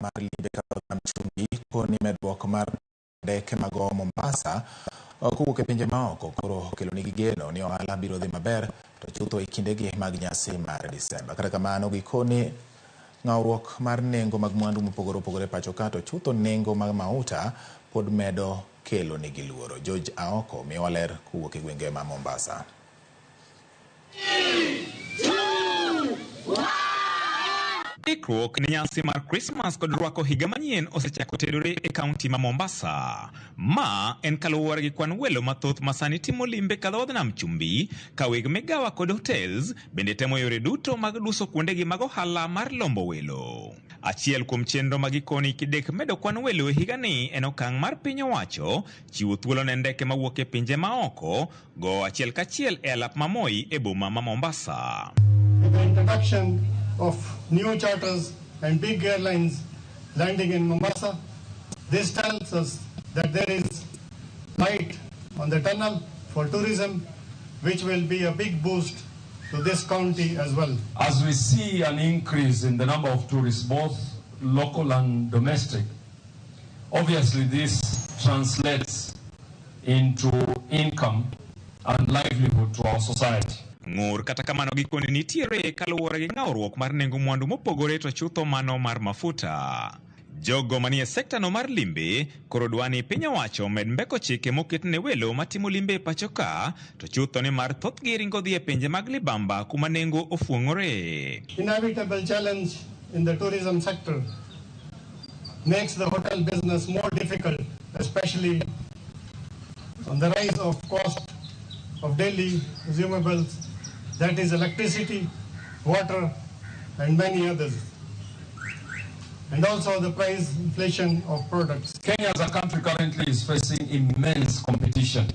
Mar limbe ka nam chumbi koni medruok mar ndeke mag Mombasa kowuok e pinje maoko koro okelo nigi geno ni ohala biro dhi maber to chutho e kindegi mag nyasi mar Disemba. Kata kamano gikoni ng'awruok mar nengo mag mwandu mopogore opogore e pacho ka to chutho nengo mag mauta pod medo kelo nigi luoro. George Aoko miyowa ler kowuok e gwenge ma Mombasa. Ikruok ne nyasi mar Krismas kod rwako higa manyien osechako tedore e kaunti ma Mombasa. Ma en kaluwore gi kwan welo mathoth ma sani timo limbe ka dhoodh nam chumbi, ka weg migawa kod hotels bende temo yore duto mag duso kuondegi mag ohala mar lombo welo. Achiel kuom chenro ma gikoni kidek medo kwan welo e higani en okang' mar piny owacho chiwo thuolo ne ndeke mawuok e pinje maoko go achiel kachiel e alap ma Moi e boma ma Mombasa. With the introduction of new charters and big airlines landing in Mombasa, this tells us that there is light on the tunnel for tourism, which will be a big boost to this county as well. As we see an increase in the number of tourists, both local and domestic, obviously this translates into income and livelihood to our society. Ng'ur kata kamano gikoni nitiere kaluwore gi ng'awruok mar nengo mwandu mopogore to chutho mano mar mafuta. Jogo manie sekta no mar limbe koro dwani piny owacho med mbeko chike moket ne welo matimo limbe e pacho ka to chutho ni mar thothgi ringo dhi e pinje mag libamba kuma nengo ofuong'ore. Inevitable challenge in the tourism sector makes the hotel business more difficult, especially on the rise of cost of daily consumables, that is electricity, water, and many others. And also the price inflation of products. Kenya as a country currently is facing immense competition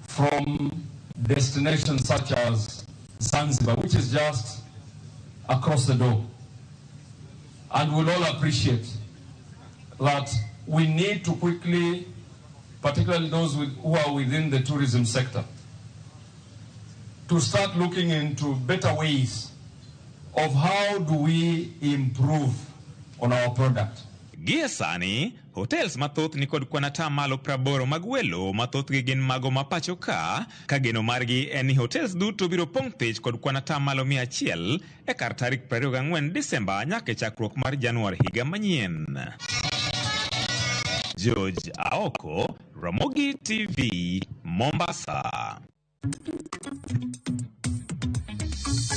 from destinations such as Zanzibar, which is just across the door. And we'll all appreciate that we need to quickly, particularly those who are within the tourism sector, to start looking into better ways of how do we improve on our product. Gie sani, hotels mathoth nikod kwan atamalo 80 mag welo ma thothgi gin mago ma pacho ka, ka geno margi en ni hotels duto biro pong' thich kod kwan atamalo 100 e kar tarik 24 Disemba nyaka e chakruok mar Januar higa manyien. George Aoko, Ramogi TV, Mombasa.